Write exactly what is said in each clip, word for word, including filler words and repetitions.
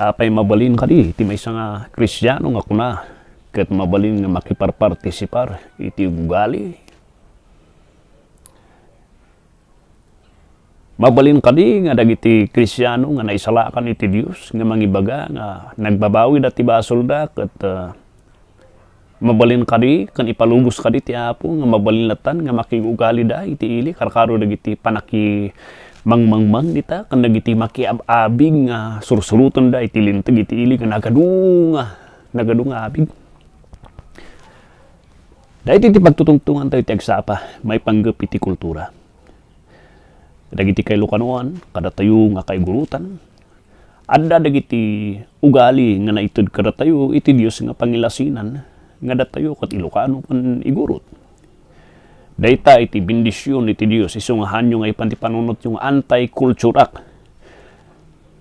Apay, mabalin kadi ti maysa nga Kristiano nga kuna ket mabalin nga makiparpartisipar iti ugali? Mabalin kadi nga dagiti Kristiano nga naisalakan iti Dios nga mangibaga nga nagbabawida ti basolda ket, ah, mabalin kadi ken ipalubos kadi ti Apo nga mabalin latta nga makig-ugalida iti ili, karkaro dagiti panakimangmangmang dita ken dagiti makiab-abig nga sursurotenda iti linteg iti ili nga nagadu nga, nagadu nga abig. Daytoy ti pagtutungtongantayo iti agsapa maipanggep iti kultura. Dagiti kailokanoan kadatayo nga kaigurutan, adda dagiti ugali nga naited kadatayo iti Dios nga pangilasinan nga datayo ket Ilokano ken igurot. Dayta iti bendision iti Dios, isu nga hanyo nga ipan ti panunotyo nga anti-kulturak.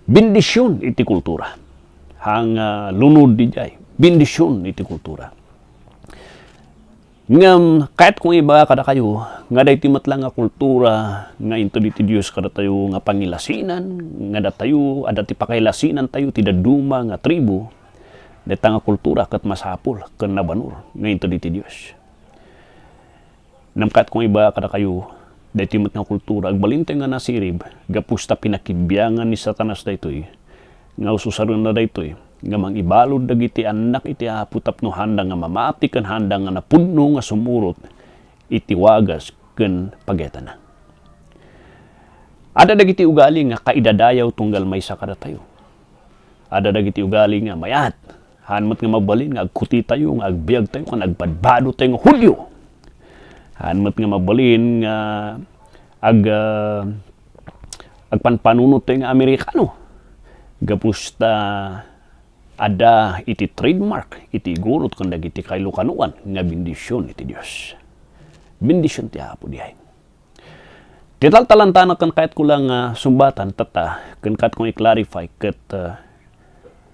Bendision iti kultura. Haan nga lunod diay, bendision iti kultura. Ngem kayatko nga ibaga kadakayo nga daytoy met la nga kultura nga inted iti Dios kadatayo nga pangilasinan, nga datayo, adda ti pakailasinantayo ti dadduma nga tribu, dayta nga kultura ket masapul ken nabanur nga inted iti Dios. Ngem kayatko nga ibaga kadakayo, daytoy met nga kultura, agbalintayo nga nasirib, gapu ta pinakibiangan ni Satanas daytoy, nga ususarenna daytoy nga mangibalud dagiti annak iti Apo tapno haanda nga mamati ken haanda nga napudno nga sumurot iti wagas ken pagayatna. Adda dagiti ugali nga kaidadayaw tunggal maysa kadatayo. Adda dagiti ugali nga mayat. Haan met nga mabalin nga agkutitayo, nga agbiagtayo, ken agbadbadotayo nga Judio. Haan met nga mabalin nga ag-, ah, agpanpanunotto nga Amerikano. Gapu ta adda iti trademark iti igurot ken dagiti kailokanoan nga bendision iti Dios. Bendision ti Apo diay. Ti taltalantana ken kayatko la nga sungbatan tatta, ken kayatko nga i-clarify ket, ah,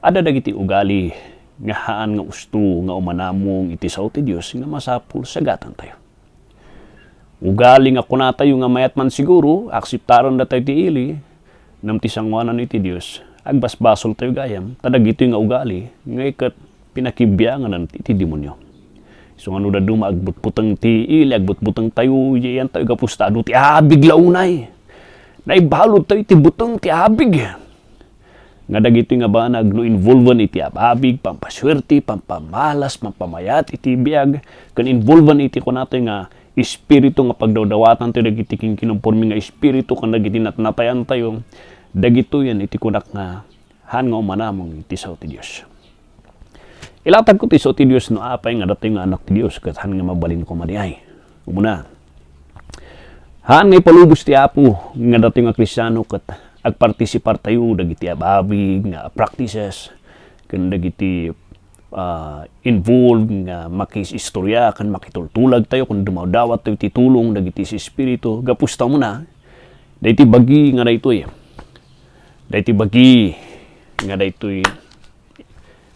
adda dagiti ugali nga haan nga usto nga umanamong iti sao ti Dios nga masapul sagatantayo. Ugali nga kunatayo nga mayat man siguro, akseptarendatayo ti ili, ngem ti sangoanan iti Dios, agbasbasoltayo gayam, ta dagitoy nga ugali, nga iket pinakibiangan iti demonio. Isu nga no dadduma agbutbuteng ti ili, agbutbutengtayo, iyantayo gapu ta adu ti abig la unay. Naibaludtayo iti buteng ti abig. Nga dagitoy nga banag no involven iti ababig, pampasuerte, pampamalas, pampamayat iti biag, ken involven iti kunatayo nga espiritu nga pagdawdawatantayo dagiti kinkinumpormi nga espiritu ken dagiti natnatayantayo, dagitoyen iti kunak nga haan nga umanamong iti sao ti Dios. Ilatagko ti sao ti Dios no apay nga datayo nga anak ti Dios ket haan nga mabalin koma diay. Umuna, haan nga ipalubos ti Apo nga datayo nga Kristiano ket agpartisipartayo dagiti ababig nga practices ken dagiti, ah, involved nga makis-istorya ken makitultulagtayo ken dumawdawatyo ti tulong dagiti espiritu. Gapu ta umuna, daytoy bagi nga daytoy. Daytoy bagi nga daytoy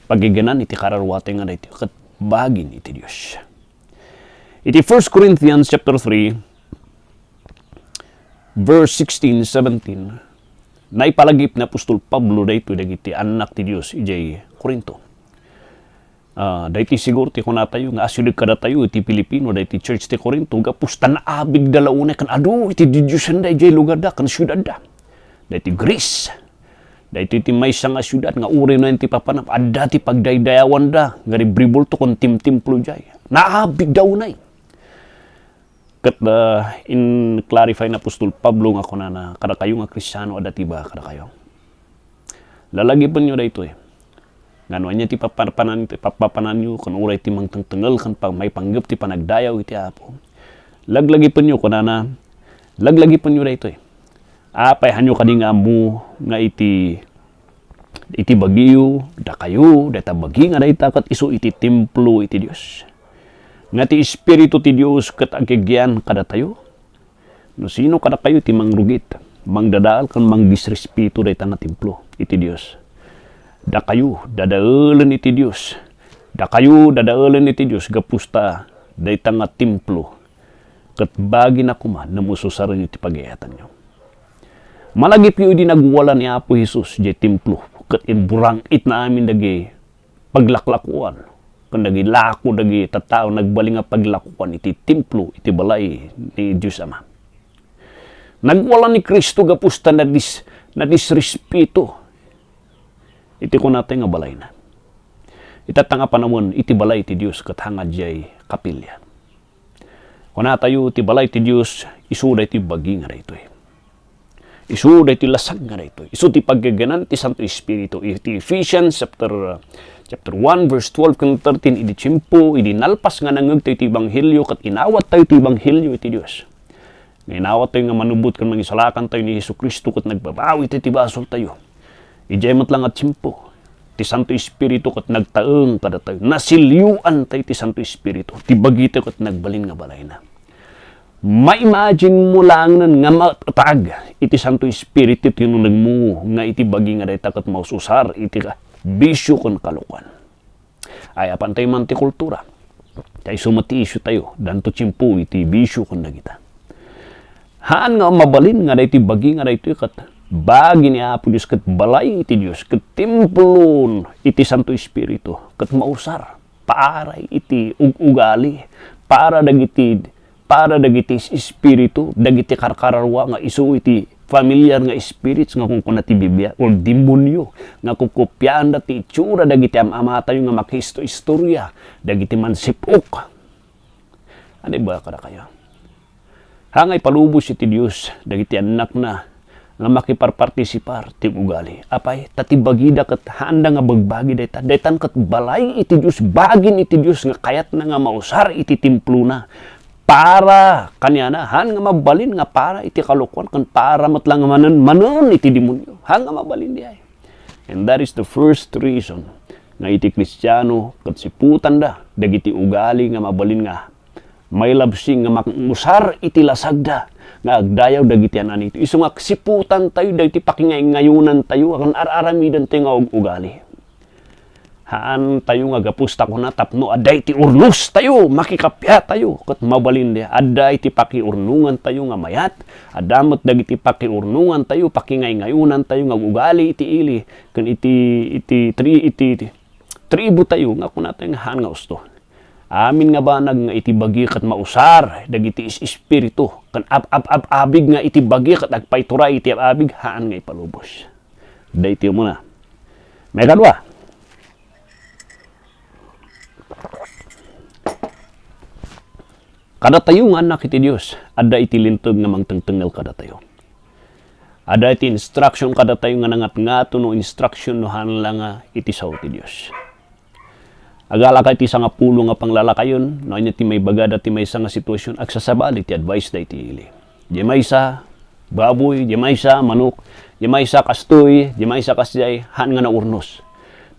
pagiganan iti kararuatayo nga daytoy ket bagin iti Dios. Iti First Corinthians chapter three, verse sixteen, seventeen, naipalagip ni apostol Pablo daytoy dagiti annak ti Dios idiay Corinto. Ah, daytoy siguro ti kunatayo nga asideg kadatayo iti Filipino, daytoy church ti Corinto, gapu ta naabigda la unay ken adu iti didiosen da idiay lugarda ken siudadda. Daytoy Greece. Daytoy ti maysa nga siudad nga uray no ti papanam, adda ti pagdaydayawanda nga ribribulto ken timtimplo diay. Naabigda unay. Ket, ah, in-clarify ni apostol Pablo nga kunana, kadakayo nga Kristiano, adda ti ibaga kadakayo. Lalagipenyo daytoy. Ngano ania ti papapanan-, papapananyo, ken uray ti mangtengtengel ken pa-, maipanggep ti panagdayaw iti Apo. Laglagipenyo, kunana, laglagipenyo daytoy. Apay, haanyo kadi nga ammo nga iti, iti bagiyo, dakayo, dayta bagi nga dayta ket isu iti templo iti Dios? Nga ti Espiritu ti Dios ket agigian kadatayo? No sino kadakayo ti mangrugit, mangdadael ken mangdisrespeto dayta nga templo iti Dios? Dakayo, dadaelen iti Dios. Dakayo, dadaelen iti Dios, gapu ta dayta nga templo ket bagina koma, ngem ususarenyo ti pagayatanyo. Malagipyo idi nagwala ni Apo Jesus idiay templo ket imburang-itna amin dagiti paglaklakuan, ken dagiti lako dagiti tattao nagbalin nga paglakuan iti templo iti balay ni Dios Ama. Nagwala ni Cristo gapu ta nadis-, nadisrespeto iti kunatayo nga balayna. Itatta nga panawen iti balay ti Dios ket hanga diay kapilya. Kunatayo, ti balay ti Dios, isu daytoy bagi nga daytoy. Isu daytoy lasag nga daytoy. Isu ti paggegenan ti Santo Espiritu. Iti Ephesians chapter, chapter one, verse twelve ken thirteen, idi tiempo, idi nalpas nga nangngegtayo ti ebanghelio, ket inawattayo ti ebanghelio iti Dios. Nga inawattayo nga manubbot ken mangisalakantayo ni Jesu-Cristo ket nagbabawi ti, ti basoltayo. Idiay met la nga tiempo, ti Santo Espiritu ket nagtaeng kadatayo. Nasilioantayo ti Santo Espiritu. Ti bagitayo ket nagbalin nga balayna. Ma-imagine mo laengen nga matatag iti Santo Espiritu ti nunegmo nga iti bagi nga dayta ket maususar iti ka-, bisio ken kalokuan. Ay, apan tayo man ti kultura. Ta isu met ti isyu tayo, danto tiempo iti bisio ken dagita. Haan nga mabalin nga daytoy bagi nga daytoy ket bagi ni Apo Dios ket balay iti Dios ket templo iti Santo Espiritu ket mausar para iti ug-ugali, para dagiti para dagiti espiritu, dagiti karkararua nga isu iti familiar nga spirits nga kunkuna ti Biblia, or demonio, nga kukopiaanda ti itsura dagiti am-amatayo nga makiisto-istoria, dagiti mansip-ok. Ania ba kadakayo? Haan nga ipalubos iti Dios dagiti annakna nga makiparpartisipar ti ugali. Apay, ta ti bagida ket haanda nga bagbagi dayta. Daytan ket balay iti Dios, bagin iti Dios nga kayatna nga mausar iti templona. Para kaniana, haan nga mabalin nga para iti kalokuan, ken para met la nga manen-manen iti demonio. Haan nga mabalin diay. And that is the first reason nga iti Kristiano ket siputanda dagiti ugali nga mabalin nga mailabsing nga mausar iti lasagda nga agdayaw dagiti ananito. Isu nga siputantayo dagiti pakingayngayonan tayo, ken ar-aramiden tayo nga ug-ugali. Haan tayo nga gapu ta kuna tapno adda iti urnos tayo, makikappia tayo, ket mabalin di adda iti pakiurnongan tayo nga mayat, adda met dagiti pakiurnongan tayo, pakingayngayonan tayo nga ugali iti ili, ken iti, iti tri-, iti, iti tribu tayo nga kuna tayo nga haan nga usto. Amin nga banag nga iti bagi ket mausar dagiti is-, espiritu, ken ab-, ab-, ab-, abig nga iti bagi ket agpaituray iti ab-, abig, haan nga ipalubos. Daytoy umuna. Maikadua, kadatayo nga annak iti Dios, adda iti linteg nga mangtengtengngel kadatayo. Adda iti instruction kadatayo nga nangatngato no instruction no haan la nga iti sao ti Dios. Agalaka iti sangapulo nga panglalakayon, no ania ti maibagada ti maysa nga sitwasyon, agsasabali ti advice da iti ili. Di maysa, baboy, di maysa, manok, di maysa, kastoy, di maysa, kasjay, haan nga naurnos.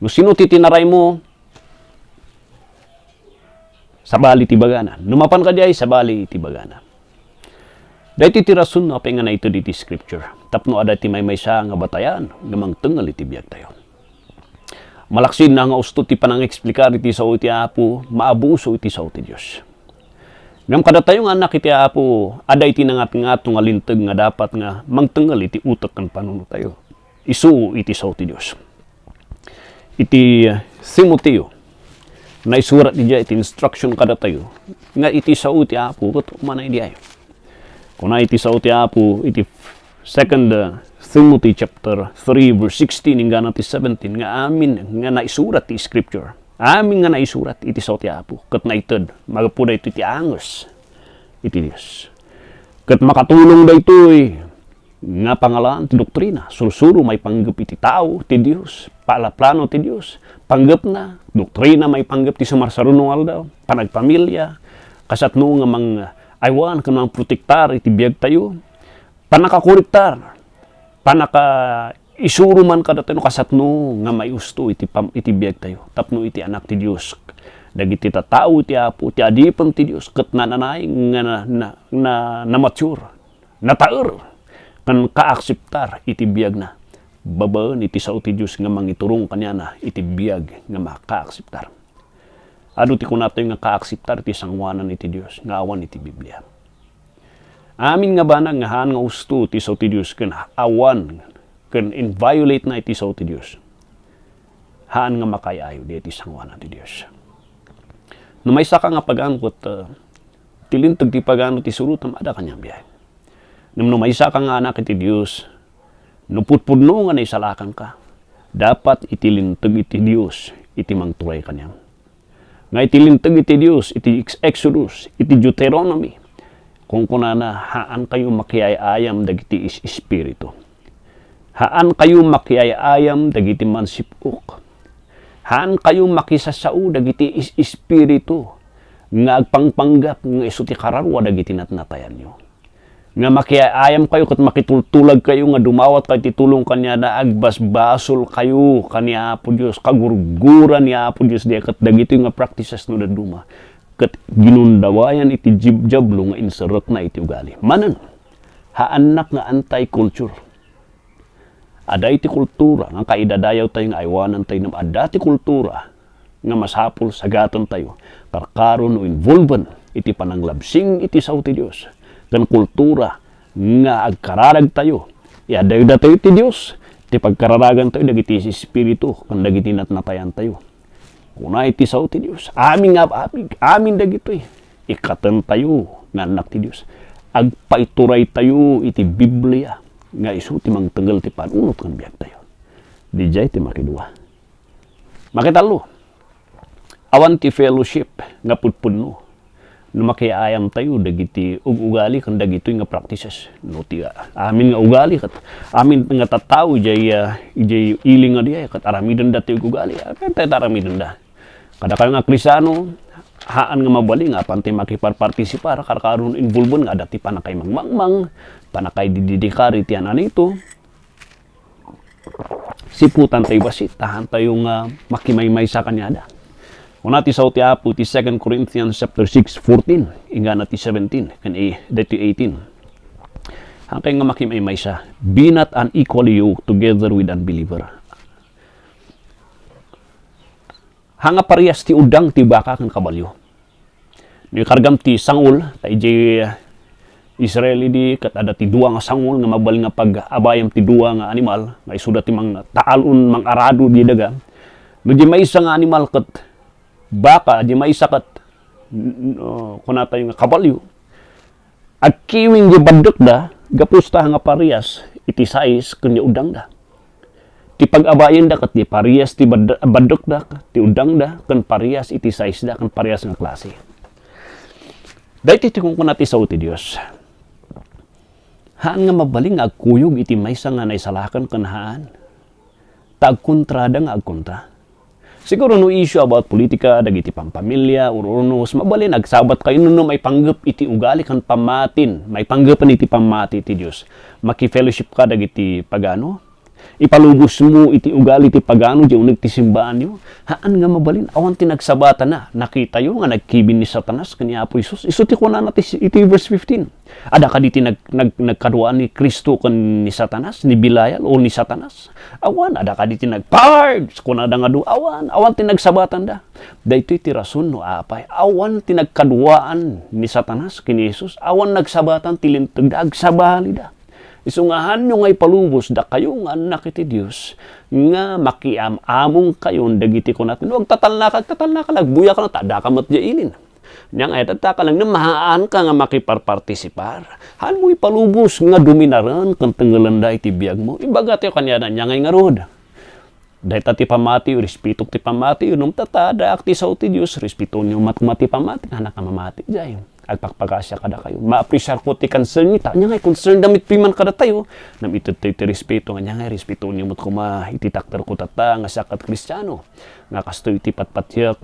No sino ti tinaraymo, sabali ti bagana. No mapan kadiay, sabali ti bagana. Daytoy ti rason no apay nga naited iti scripture. Tapno adda ti maymaysa nga batayan nga mangtengngel iti biagtayo. Malaksid na nga usto ti panangexplikar iti sao iti Apo, maabuso iti sao ti Dios. Ngem kadatayo nga annak iti Apo, adda iti nangatngato nga linteg nga dapat nga mangtengngel iti utek ken panunotayo. Isu iti sao ti Dios. Iti Timoteo, naisurat idiay iti instruction kadatayo nga iti sao ti Apo ket umana idiay. Kuna iti sao ti Apo iti Second, uh, Timothy chapter three, verse sixteen inggana ti seventeen nga amin nga naisurat ti scripture. Amin nga naisurat iti sao ti Apo ket naited, magapu daytoy ti anges iti Dios. Ket makatulong daytoy nga pangalaan ti doktrina, sursuro maipanggep iti tao ti Dios, palaplano ti Dios, panggepna, doktrina maipanggep ti sumarsaruno nga aldaw, panagpamilia, kasatno nga mang-aywan ken mangprotektar iti biagtayo, pannakakorektar, pannakaisuro man kadatayo no kasatno nga maiusto iti pam-, iti biagtayo tapno iti anak ti Dios, dagiti tattao iti Apo, ti adipen ti Dios, ket nananay nga na, na, na, namature, nataer, ken kaakseptar iti biagna babaen iti sao ti Dios nga mangiturong kaniana iti biag nga makaakseptar. Adu ti kunatayo nga kaakseptar iti sangoanan iti Dios nga awan iti Biblia. Amin nga banag nga haan nga usto ti sao ti Dios ken awan ken inviolate na iti sao ti Dios. haan nga makaay-ayo daytoy sangoanan ti Dios. No maysaka nga pagano ket, ah, ti linteg ti pagano ti surotam, adda kaniam biag. Ngem no maysaka nga anak iti Dios, no pudpudno nga naisalakanka, dapat iti linteg iti Dios iti mangturay kaniam. Nga iti linteg iti Dios, iti Ex-, Exodus, iti Deuteronomy, kunkunana, "Haankayo makiay-ayam dagiti is-, espiritu. Haankayo makiay-ayam dagiti mansip-ok. Haankayo makisasao dagiti is-, espiritu nga agpangpanggap nga isu ti kararua dagiti natnatayanyo." Nga makiay-ayamkayo ket makitultulagkayo nga dumawatkayo ti tulong kaniana, agbasbasolkayo ken ni Apo Dios, kagurgura ni Apo Dios, di ket dagitoy nga practices no dadduma ket ginundawayan iti jib-, Diablo nga inserrekna iti ugali. Manen, haannak nga anti-culture. Adda iti kultura nga kaidadayawtayo nga aywanantayo, ngem adda ti kultura nga masapul sagatentayo, karkaro no involven iti pananglabsing iti sao ti Dios, ken kultura nga agkararagtayo. Iaddayo datayo ti Dios, ti pagkararagantayo dagiti espiritu ken dagiti natnatayantayo. Kuna iti sao ti Dios, amin nga, amin, amin dagitoy, ikkatentayo nga annak ti Dios. Agpaituraytayo iti Biblia nga isu ti mangtengel ti panunot ken biagtayo. Didiay ti makidua. Makitallo, awan ti fellowship nga pudpudno no makiayamtayo dagiti ug-ugali ken dagitoy nga practices. No ti, ah, amin nga ugali ket amin nga tattao idiay, ah, idiay ili nga diay ket aramidenda ti ug-ugali. Amin tayo aramidenda. Kadakayo nga Kristiano, haan nga mabalin nga apan ti makiparpartisipar, karkaro no involven nga adda ti pannakaimangmangmang, pannakaidididikar iti ananito. Siputan tayo bassit, ta haan tayo nga makimaymaysa kaniada. Kuna ti sao ti Apo iti Second Corinthians chapter six, fourteen, inggana ti seventeen, ken i-, daytoy eighteen. Haankayo nga makimaymaysa, "Be not unequally yoked together with unbeliever." Haan nga parehas ti uddang ti baka ken kabalio. No ikargam ti sangol, ta idiay Israel idi, ket adda ti dua nga sangol nga mabalin nga pag-abayam ti dua nga animal, nga isuda ti mangtaalon, mangarado diay daga. No diay maysa nga animal ket baka, diay maysa ket, n-, n-, kunatayo nga kabalio, agkiwing diay baddekda, gapu ta haan nga parehas iti size ken diay uddangda. Ti pag-abayenda ket diay parehas ti bad-, baddekda, ti uddangda, ken parehas iti size da, ken parehas nga klase. Daytoy ti kunkuna ti sao ti Dios. Haan nga mabalin nga agkuyog iti maysa nga naisalakan ken haan. Ta agkontrada nga agkontra. Siguro no issue about politika, dagiti pampamilya, or urnos, mabalin agsabatkayo no, no maipanggep iti ugali ken pammatin, maipanggepen iti pammati ti Dios. Makifellowshipka dagiti pagano, ipalubosmo iti ugali ti pagano diay uneg ti simbaanyo. Haan nga mabalin, awan ti nagsabatana. Nakitayo nga nagkibin ni Satanas ken ni Apo Jesus. Isu ti kunana ti, iti verse fifteen. Adda kadi ti nag-, nag-, nagkaduaan ni Cristo ken ni Satanas, ni Belial o ni Satanas? Awan. Adda kadi ti nagpards? Kunada nga adu, awan. Awan ti nagsabatanda. Daytoy ti rason no apay awan ti nagkaduaan ni Satanas ken ni Jesus. Awan nagsabatan ti lintegda, agsabalida. Isu nga haanyo nga ipalubos, dakayo nga annak iti Dios, nga makiam-amongkayon dagiti kunat, no agtatalnaka, agtatalnaka, agbuyakan, ta addaka met diay ilin. Nia ngay, tattaka lang, no mahaanka nga makiparpartisipar, haanmo ipalubos nga dominaren ken tengelenda iti biagmo. Ibagatayo kaniada, nia ngay ngarud. Dayta ti pammatiyo, respetok ti pammatiyo. Ngem ta, ta addaak ti sao ti Dios, respetoenyo met koma ti pammati, hanak a mamati diay. Agpakpakasiak kadakayo. Maapresiarko ti concernyo, ta ania ngay concernda met piman kadatayo. Ngem ited tayo ti respeto, nga ania ngay respetoenyo met koma iti takderko tatta, nga siak ket Kristiano. Nga kastoy ti patpatiek.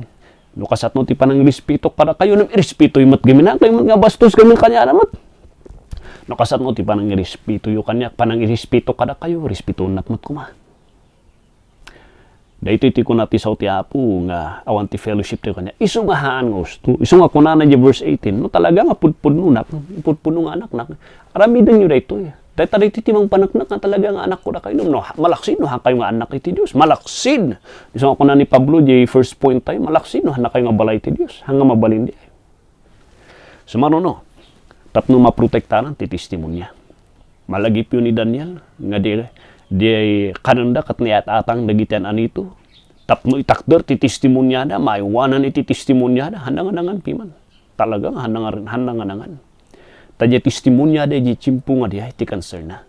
No kasatno ti panangrespetok kadakayo, ngem irespetoyo met gamin, haankayo met nga bastos gamin kaniana met. No kasatno ti panangirespetoyo kaniak, panangirespeto kadakayo, respetoennak met koma. Daytoy ti kuna ti sao ti Apo nga awan ti fellowship tayo kaniak. Isu nga haan nga usto. Isu nga kunana di verse eighteen, no talaga nga pudpudnonak, pudpudno nga anaknak, aramidenyo daytoy. Dayta daytoy ti mangpaneknek nga talaga nga anakko dakayo. No, malaksid no haankayo nga annak iti Dios. Malaksid. Isu nga kuna ni Pablo di first point tayo, malaksid no haankayo nga balay ti Dios. Haan nga mabalin di. Sumaruno, tapno maprotektaran ti testimonia. Malagipyo ni Daniel nga di, di kanenda ket naat-atang dagiti an-anito. tapno itakder ti testimoniada, maaywanan iti testimoniada, hanangan-angan piman. Talaga nga hanangan-, hanangan-angan. Ta diay testimoniada, diay tiempo nga diay ti concern na.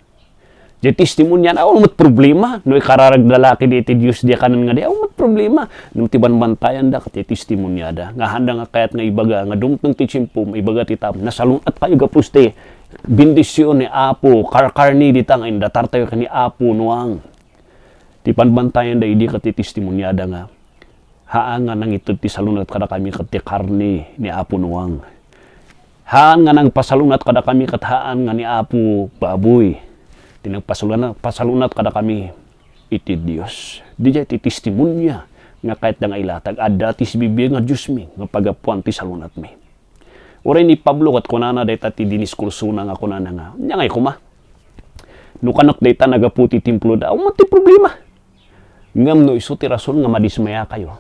Diay testimoniada, awan met problema. No ikararagda la ket iti Dios, diay kanen nga diay, awan met problema. Ngem ti banbantayanda ket diay testimoniada. Nga handa nga kayat nga ibaga nga dumteng ti tiempo, ibaga ti tao, nasalun-at kayo gapu ti bendision ni Apo, karkarni dita nga indatar tayo ken ni Apo Noang. Ti panbantayan da idi ket ti testimoniada nga, haan nga nangited ti salunat kadakami ket ti karni ni Apo Noang. Haan nga nangpasalunat kadakami ket haan nga ni Apo Baboy. Ti nangpasalunat, pasalunat kadakami iti Dios. Diay ti testimonia nga kayatda nga ilatag, adda ti sibibiag nga Diosmi nga pagapuan ti salunatmi. Uray ni Pablo ket kunana dayta ti diniskursona nga kunana nga, "Ania ngay koma? No kanak dayta nagapu ti temploda, awan met ti problema. Ngem no isu ti rason nga madismayakayo,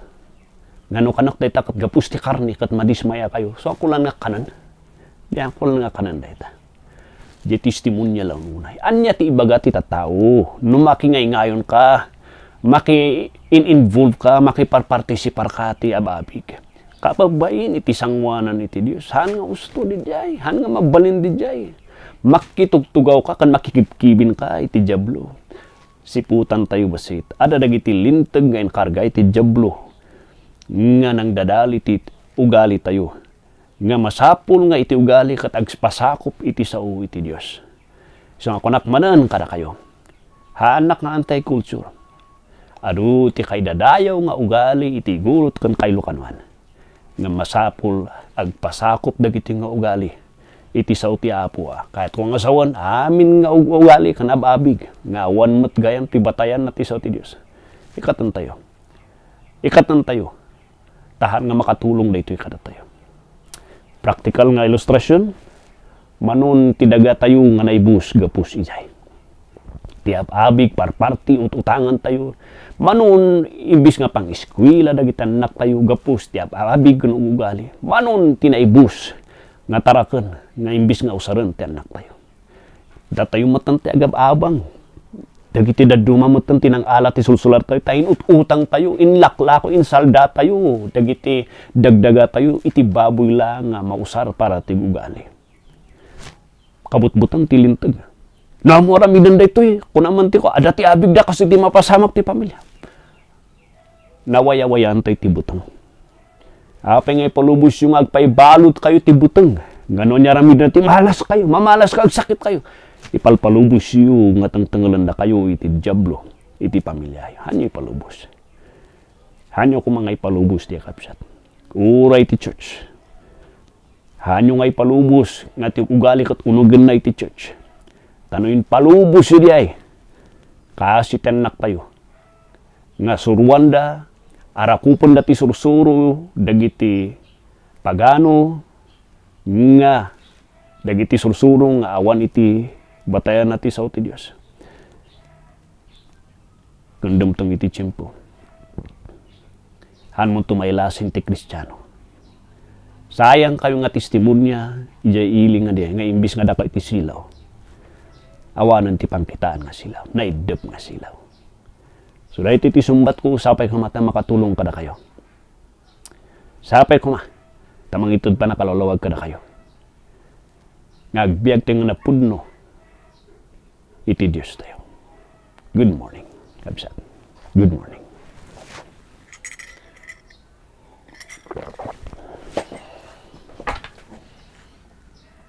nga no kanak dayta ket gapu ti karne ket madismayakayo, saanko laeng nga kanen? Dianko laeng nga kanen dayta." Diay testimonia la unay. Ania ti ibaga ti tattao no makingayngayon ka, maki-in-involve ka, makiparpartisipar ka ti ababig? Kababain iti sanguanan iti Dios, haan nga usto didiay, haan nga mabalin didiay. Makitugtugaw ka ken makikibkibin ka iti Diablo. Siputan tayo bassit. Adda dagiti linteg nga inkarga iti Diablo nga nangdadal iti ugali tayo. Nga masapul nga iti ugali ket agpasakup iti sao iti Dios. Isu nga kunak manen kadakayo, haannak nga anti-culture. Adu ti kaidadayaw nga ugali iti igurot ken kailukanuan. Ngem masapul agpasakup dagiti nga ugali iti sao ti Apo a. Kayatko nga sawen amin nga ug-, ugali ken ab-abig nga awan met gayam ti batayanna ti sao ti Dios. Ikkaten tayo. Ikkaten tayo. Ta haan nga makatulong daytoy kadatayo. Praktikal nga ilustrasyon, manon ti dagatayo nga naibus gapu idiay. Ti ab-abig, parparti, ut-utangan tayo. Manon, imbis nga pangiskuela dagiti annak tayo, gapu ti ab-abig ken ugali. Manon ti naibus nga taraken nga imbis nga usaren ti annak tayo. Datayo metten ti agab-abang. Dagiti dadduma metten ti nang-ala ti sulsular tayo, ta in-utang tayo, inlaklako, insalda tayo, dagiti dagdaga tayo, iti baboy la nga mausar para ti ugali. Kabutbuteng ti linteg. No, ammo aramiden daytoy, kuna man ti ko, adda ti abigda kas iti mapasamak ti pamilya. Nawayawayaantayo ti buteng. Apay nga ipalubosyo nga agpaibalutkayo ti buteng? Ngano ania aramidna ti malas kayo, mamalas kayo, agsakit kayo? Ipalpalubosyo nga tengtengelendakayo iti Diablo, iti pamiliayo. Hanyo ipalubos. Hanyo koma nga ipalubos ti kakabsat. Uray ti church. Hanyo nga ipalubos nga ti ugali ket unogenna iti church. Ta no impalubos idiay, kas iti annak tayo, nga suruanda, arakupenda ti sursuro dagiti pagano nga dagiti sursuro nga awan iti batayanna ti sao ti Dios. Ken dumteng iti tiempo, haan monto mailasin ti Kristiano. Sayang kayo nga testimonia idiay ili nga di, nga imbis nga dakayo iti silaw, awanen ti pangkitaan nga silaw, naiddep nga silaw. So, daytoy ti sungbatko, sapay koma ta makatulong kadakayo. Sapay koma ta mangited panakalawlawag kadakayo. Nga agbiag tayo nga napudno iti Dios tayo. Good morning, kabsat. Good morning.